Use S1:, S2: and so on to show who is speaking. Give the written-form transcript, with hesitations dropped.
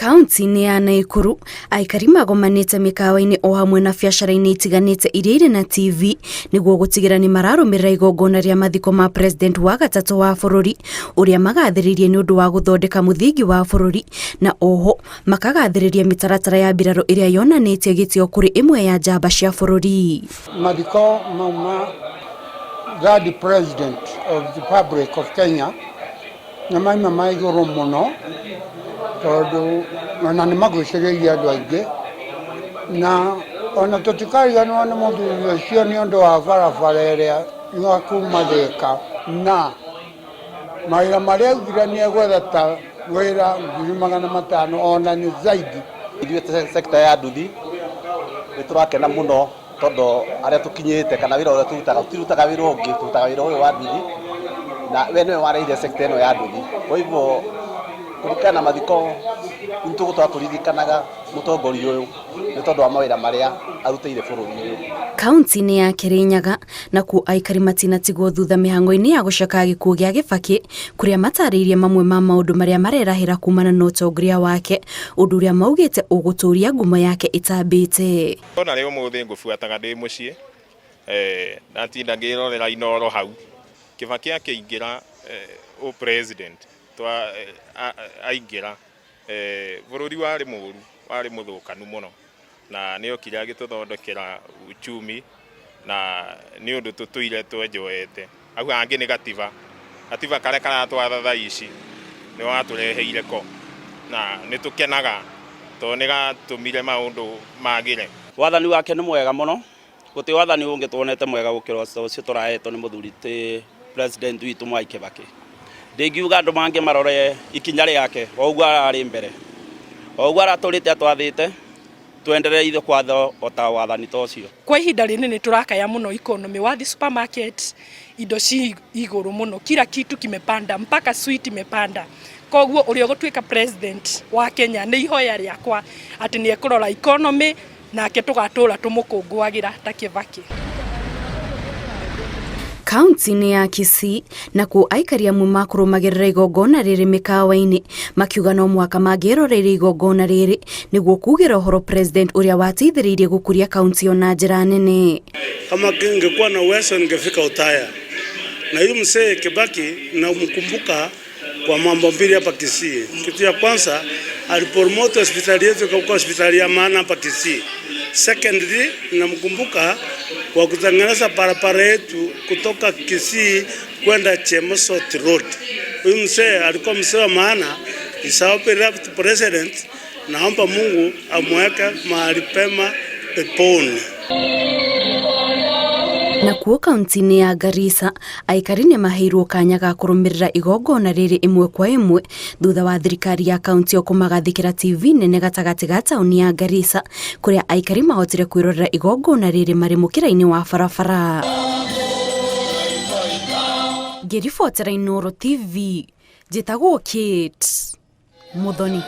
S1: Kaunti-inĩ ya Naikuru, aikari magomanĩte mĩkawa-inĩ o hamwe na biacara-inĩ itiganĩte iria irĩ na TV nĩguo gũtigĩra nĩ mararũmĩrĩra igongona rĩa mathiko ma president wa gatatũ wa bũrũri ũrĩa magathĩrĩirie nĩ ũndũ wa gũthondeka mũthingi wa bũrũri na oho makagathĩrĩria mĩtaratara ya mbirarũ ĩrĩa yonanĩtie gĩtĩo kũrĩ ĩmwe ya njamba cia bũrũri.
S2: Mathiko mau ma third president of the Republic of Kenya nĩ maima ma igũrũ mũno tondũ ona nĩ magucĩrĩirie andũ aingĩ na ona tũtikariganĩrwo nĩ mũthuri ũcio nĩ ũndũ wa barabara ĩrĩa ya kuma Thĩka na mawĩra marĩa augire nĩ egwetha ta wĩra 500,000 ona nĩ zaidi.
S3: Ithuĩ sector ya nduthi nĩ tũrakena mũno tondũ arĩa tũkinyĩte kana wĩra ũrĩa tũrutaga tũtirutaga wĩra ũngĩ, tũrutaga wĩra ũyũ wa nduthi na we nĩwe wareire sector ĩno ya nduthi. Kwa hivyo kũringana na mathiko nĩ tũgũtũra tũririkanaga mũtongoria ũyũ nĩ tondũ wa mawĩra marĩa arutĩire bũrũri ũyũ.
S1: Kaunti-inĩ ya Kirinyaga nakuo aikari matinatigwo thutha mĩhang'o-inĩ ya gũcakaya gĩkuũ gĩa Gĩbakĩ kũrĩa matarĩirie mamwe ma maũndũ marĩa marerahĩra kumana na ũtongoria wake ũndũ ũrĩa maugĩte ũgũtũria ngumo yake ĩtambĩte.
S4: Ona rĩ ũmũthĩ ngũbuataga ndĩ mũciĩ ndatinda ngĩrorera Inooro hau. Kĩbakĩ akĩingĩra ũ president aingĩra bũrũri warĩ mũru, warĩ mũthũkanu mũno na nĩ okire agĩtũthondekera uchumi na nĩ ũndũ tũtũire twenjoete. Hau hangĩ nĩ gatiba, gatiba karĩa karatwatha thaa ici nĩ watũreheire ko na nĩ tũkenaga tondũ nĩ gatũmire maũndũ magĩre.
S5: Wathani wake nĩ mwega mũno, gũtirĩ wathani ũngĩ tuonete mwega gũkĩra ũcio tũrahetwo nĩ mũthuri ti president witũ Mwai Kibaki. Ndingiuga andũ mangĩ marore ikinya rĩake o ũguo ararĩ mbere, o ũguo aratũrĩte atwathĩte, twenderee ithuĩ kwatha o ta wathani ta ũcio.
S6: Kwa ihinda rĩrĩ nĩ tũrakaya mũno economy, wathiĩ supermarket indo ci igũrũ mũno, kila kitu kimepanda mpaka sweet imepanda. Koguo ũrĩa ũgũtuĩka president wa Kenya nĩ ihoya rĩakwa atĩ nĩ ekũrora economy nake tũgatũra tũmũkũngũagĩra ta Kibaki.
S1: Kaunti-inĩ ya Kisii nakuo aikari amwe makũrũmagĩrĩra igongona rĩrĩ mĩkawa-inĩ makiuga no mũhaka mangĩeroreire igongona rĩrĩ nĩguo kugĩra ũhoro president ũrĩa wateithĩrĩirie gũkũria kaunti ĩyo na njĩra nene.
S7: Kama ningekuwa na uwezo ningefika Utaya. Na huyu mzee Kibaki namkumbuka kwa mambo mbili hapa Kisii. Kitu ya kwanza alipromote hospitali yetu ikakuwa hospitali ya maana hapa Kisii. Secondly, namkumbuka kwa kutengeneza barabara yetu kutoka Kisii kwenda Chemosot Road. Huyu mzee alikuwa mzee wa maana, is our beloved president. Naomba Mungu amweke mahali pema peponi.
S1: Nakuo kaunti-inĩ ya Garissa aikari nĩ maheirwo kanya ga kũrũmĩrĩra igongona rĩrĩ ĩmwe kwa ĩmwe thutha wa thirikari ya kaunti ĩyo kũmagathĩkĩra TV nene gatagatĩ ga taũni ya Garissa kũrĩa aikari mahotire kwĩrorera igongona rĩrĩ marĩ mũkĩra-inĩ wa barabara. Ngĩribotera Inooro TV, njĩtagwo Kate Muthoni.